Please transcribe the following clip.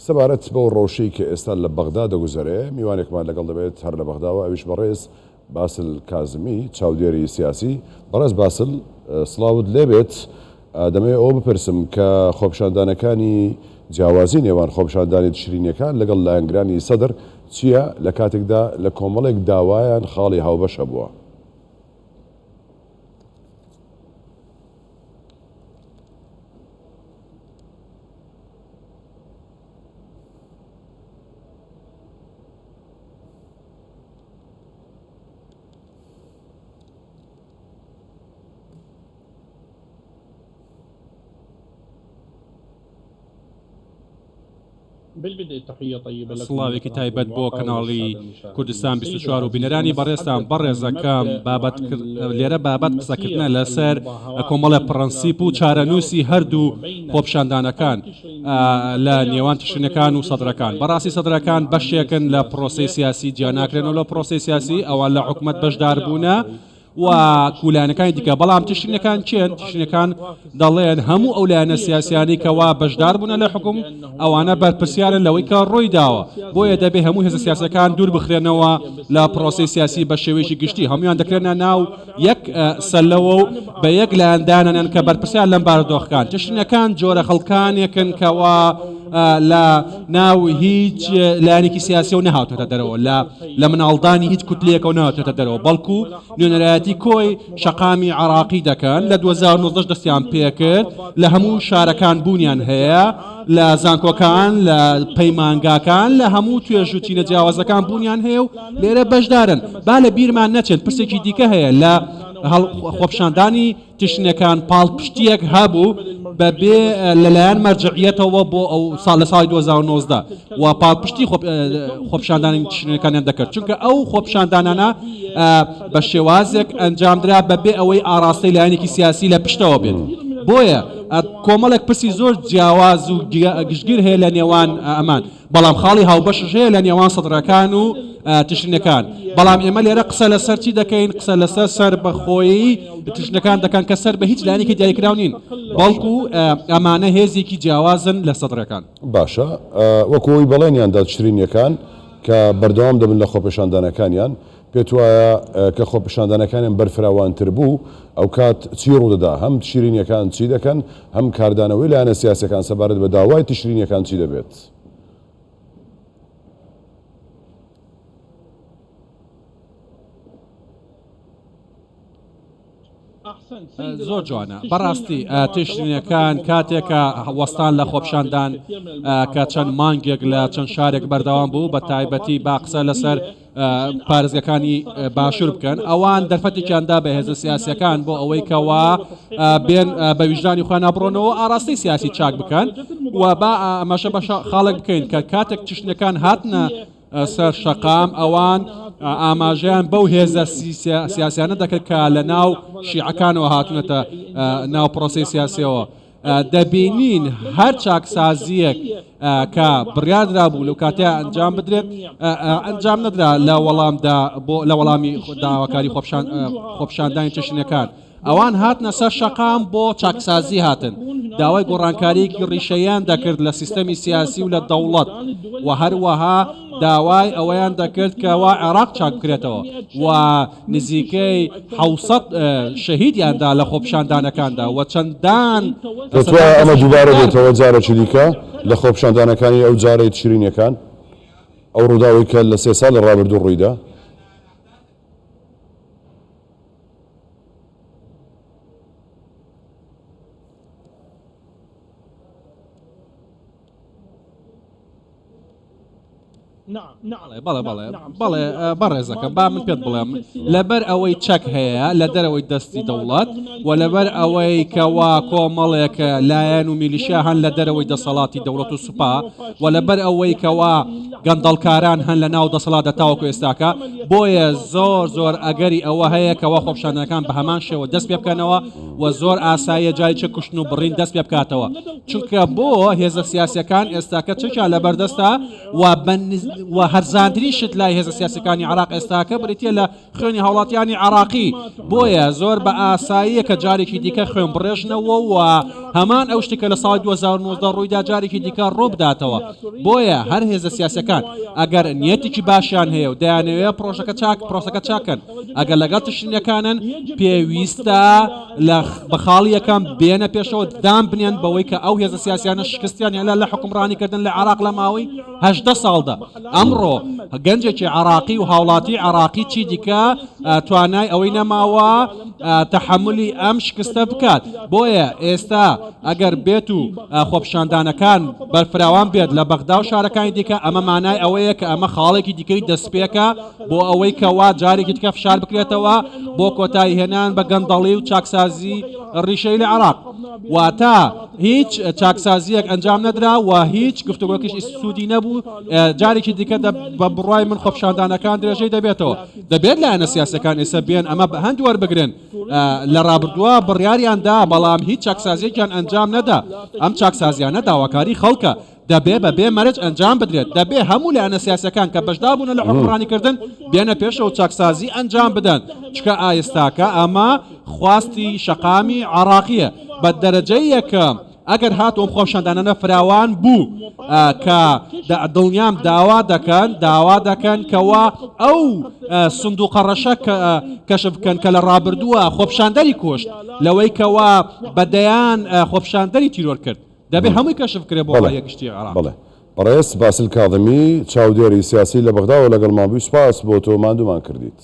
سەبارەت بەو ڕەوشەی کە ئێستا لە بەغدا دەگوزەرێ، میوانێکمان لەگەڵ دەبێت هەر لە بەغداوە، ئەویش بەڕێز باسل کازمی، چاودێری سیاسی. بەڕێز باسل، سڵاوت لێبێت. دەمەوێت ئەوە بپرسم کە خۆپیشاندانەکانی جیاوازی نێوان خۆپیشاندانی تشرینیەکان لەگەڵ لایەنگرانی سەدر چییە لە کاتێکدا لە کۆمەڵێک داوایان خاڵی هاوبەش هەبووە؟ سڵاوێکی تایبەت بۆ کەناڵی کوردستان 24 و بینەرانی بەڕێزتان بەڕێزەکەم بابەت لێرە بابەت قسەکردنە لەسەر کۆمەڵە پڕەنسیپ و چارەنووسی هەردوو خۆپیشاندانەکان لە نێوان تشرینەکان و سەدرەکان بەڕاستی سەدرەکان بەشێکن لە پرۆسەی سیاسی جیاناکرێنەوە لە پرۆسەی سیاسی ئەوان لە حکومەت بەشداربوونە و لایەنەکانی دیکە، بەڵام تشرینەکان کێن؟ تشرینەکان دەڵێن هەموو ئەو لایەنە سیاسیانەی کەوا بەشدار بوونە لە حوکم ئەوانە بەرپرسیارن لەوەی کە ڕووی داوە، بۆیە دەبێ هەموو هێزە سیاسیەکان دوور بخرێنەوە لە پرۆسەی سیاسی بە شێوەیەکی گشتی هەموویان دەکرێنە ناو یەک سەلەوە و بە یەک لایەن دانەنێن کە بەرپرسیار لەم بارودۆخەکان. تشرینەکان جۆرە خەڵکانێکن کەوا لە ناو هیچ لایەنێکی سیاسیەوە نەهاتوونەتە دەرەوە لە لە مناڵدانی هیچ کوتلەیەکەوە نەهاتوونەتە دەرەوە، بەڵکو نوێنەرایەتی کۆی شەقامی عێراقی دەکەن، لە 2019 دەستیان پێکرد، لە هەموو شارەکان بوونیان هەیە، لە زانکۆکان، لە پەیمانگاکان، لە هەموو توێژ و چینە جیاوازەکان بوونیان هەیە و لێرە بەشدارن. با لە بیرمان نەچێت پرسێکی دیکە هەیە لە خۆپیشاندانی تشرینەکان پاڵپشتییەک هەبوو بەبێ لەلایەن مەرجعیەتەوە بۆ ئەو ساڵ لە ساڵی 2019 و پاڵپشتی خۆپیشاندانی تشرینەکانیان دەکرد چونکە ئەو خۆپیشاندانانە بە شێوازێک ئەنجامدرا بەبێ ئەوەی ئاراستەی لایەنێکی سیاسی لە پشتەوە بێت بۆیە کۆمەڵێک پرسی زۆر جیاواز و گشتگیر هەیە لە نێوان ئەمان بەڵام خاڵی هاوبەشش هەیە لە نێوان سەدرەکان و تشرینەکان، بەڵام ئێمە لێرە قسە لەسەر چی دەکەین؟ قسە لەسەر سەربەخۆیی تشرینەکان دەکەن کە سەر بە هیچ لایەنێکی دیاریکراو نین، بەڵکو ئەمانە هێزێکی جیاوازن لە سەدرەکان. باشە وەکو ئەوەی بەڵێنیان دا تشرینیەکان کە بەردەوام دەبن لە خۆپێشاندانەکانیان، پێتوایە کە خۆپیشاندانەکانیان بەرفراوانتر بوو ئەوکات چی ڕوودەدا؟ هەم تشرینیەکان چی دەکەن، هەم کاردانەوەی لایەنە سیاسیەکان سەبارەت بە داوای تشرینیەکان چی دەبێت؟ زۆر جوانە بەڕاستی تشرینەکان کاتێکە وەستان لە خۆپشاندان کە چەند مانگێک لە چەند شارێک بەردەوام بوو بە تایبەتی با قسە لەسەر پارێزگەکانی باشوور بکەن ئەوان دەرفەتێکیان دا بە هێزە سیاسەکان بۆ ئەوەی کەوا بێن بە ویژدانی خۆیان بڕۆنەوە ئاراستەی سیاسی چاک بکەن و با ئەمەشە بە خاڵێک بکەین کە کاتێک چشتەکان هاتنە سەر شەقام ئەوان ئاماژەیان بەو هێزە سیاسیانە دەکرد کە لە ناو شیعەکانەوە هاتوونەتە ناو پرۆسەی سیاسیەوە. دەبینین هەر چاکسازییەک کە بڕیاردرابوو لەو کاتەیا ئەنجام بدرێت ئەنجام نەدرا لە وەڵامدا بۆ لە وەڵامی داواکاری خۆپیشاندانی تشرینەکان ئەوان هاتنە سەر شەقام بۆ چاکسازی هاتن داوای گۆڕانکارییەکی ڕیشەییان دەکرد لە سیستەمی سیاسی و لە دەوڵەت و هەروەها داوای ئەوەیان دەکرد کەوا عێراق چاک بکرێتەوە و نزیکەی 700 شەهیدیان دا لە خۆپیشاندانەکاندا و چەندان دەتوانێت ئەمە دووبارە بێتەوە جارێکی دیکە لە خۆپیشاندانەکانی ئەو جارەی تشرینیەکان ئەو ڕووداوەی کە لە سێ ساڵی ڕابردوو ڕوویدا؟ بەڵێ بەڵێ بەڵێ بەڕێزەکەم با من پێت بڵێم لەبەر ئەوەی چەک هەیە لە دەرەوەی دەستی دەوڵەت و لەبەر ئەوەی کەوا کۆمەڵێک لایەن و میلیشیا هەن لە دەرەوەی دەسەڵاتی دەوڵەت و سوپا و لەبەر ئەوەی کەوا گەندەڵکاران هەن لە ناو دەسەڵاتدا تاوەکو ئێستاکە بۆیە زۆر زۆر ئەگەری ئەوە هەیە کەوا خۆپیشاندانەکان بە هەمان شێوە دەست پێ بکەنەوە و زۆر ئاساییە جاری چەک کوشتن و بڕین دەست پێ بکاتەوە چونکە بۆ هێزە سیاسیەکان ئێستاکە چەکیان لەبەردەستە و بە. و هەرزانترین شت لای هێزە سیاسەکانی عراق ئێستاکە بریتە لە خوێنی هاوڵاتیانی عراقی بۆیە زۆر بە ئاساییە کە جارێکی دیکە خوێن بڕێژنەوە و هەمان ئەو شتێکە لە ساڵی 2019 ڕوویدا جارێکی دیکە ڕووبداتەوە بۆیە هەر هێزە سیاسەکان ئەگەر نیەتێکی باشیان هەیە و دەیانەوێت پرۆژەکە چاک پرۆسەکە چاکەن ئەگەر لەگەڵ تشرینەکانن پێویستە لە بە خاڵی یەکەم بێنە پێشەوە دان بنێن بەوەی کە ئەو هێزە سیاسیانە شکستیان هێنا لە حکومڕانیکردن لە عێراق لە ماوەی 18 ساڵدا ئەمڕۆ گەنجێکی عراقی و هاوڵاتی عراقی چی دیکە توانای ئەوەی نەماوە تەحملی ئەم شکستە بکات بۆیە ئێستا ئەگەر بێت و خۆپیشاندانەکان بەرفراوان بێت لە بەغدا و شارەکانی دیکە ئەمە مانای ئەوەیە کە ئەمە خاڵێکی دیکەی دەستپێکە بۆ ئەوەی کەوا جارێکی دیکە فشار بکرێتەوە بۆ کۆتایی هێنان بە گەندەڵی و چاکسازی ڕیشەی لە عێراق. واتە هیچ چاکسازییەک ئەنجام نەدرا و هیچ گفتوگۆکیش سوودی نەبوو، جارێکی دیکە بە بڕوای من خۆپیشاندانەکان درێژەی دەبێتەوە. دەبێت لایەنە سیاسیەکان ئێستا بێن ئەمە بە هەند وەربگرن. لە ڕابردووە بڕیاریان دا، بەڵام هیچ چاکسازییەکیان ئەنجام نەدا. ئەم چاکسازیانە داواکاری خەڵکە. دەبێ بە بێ مەرج ئەنجام بدرێت، دەبێ هەموو لایەنە سیاسیەکان کە بەشدار بوونە لە حوکمڕانیکردن بێنە پێشەوە و چاکسازی ئەنجام بدەن، چونکە ئایستاکە ئەمە خواستی شەقامی عێڕاقیە بە دەرەجەی یەکەم، ئەگەر هاتوو ئەم خۆپیشاندانانە فراوان بوو کە دڵنیام داوا دەکەن داوا دەکەن کەوا ئەو سندوقە ڕەشە کەشف بکەن کە لە ڕابردووە خۆپیشاندەری کوشت لەوەی کەوا بە دەیان خۆپیشاندەری تیرۆر کرد. دەبێ هەمووی کەشف کرێ بۆ بەڵێ ڕای گشتی عێراق. بەڵێ بەڕێز باسل کاظمی چاودێری سیاسی لە بەغداوە لەگەڵمان بووی سوپاس بۆ تۆ ماندوومان کردیت.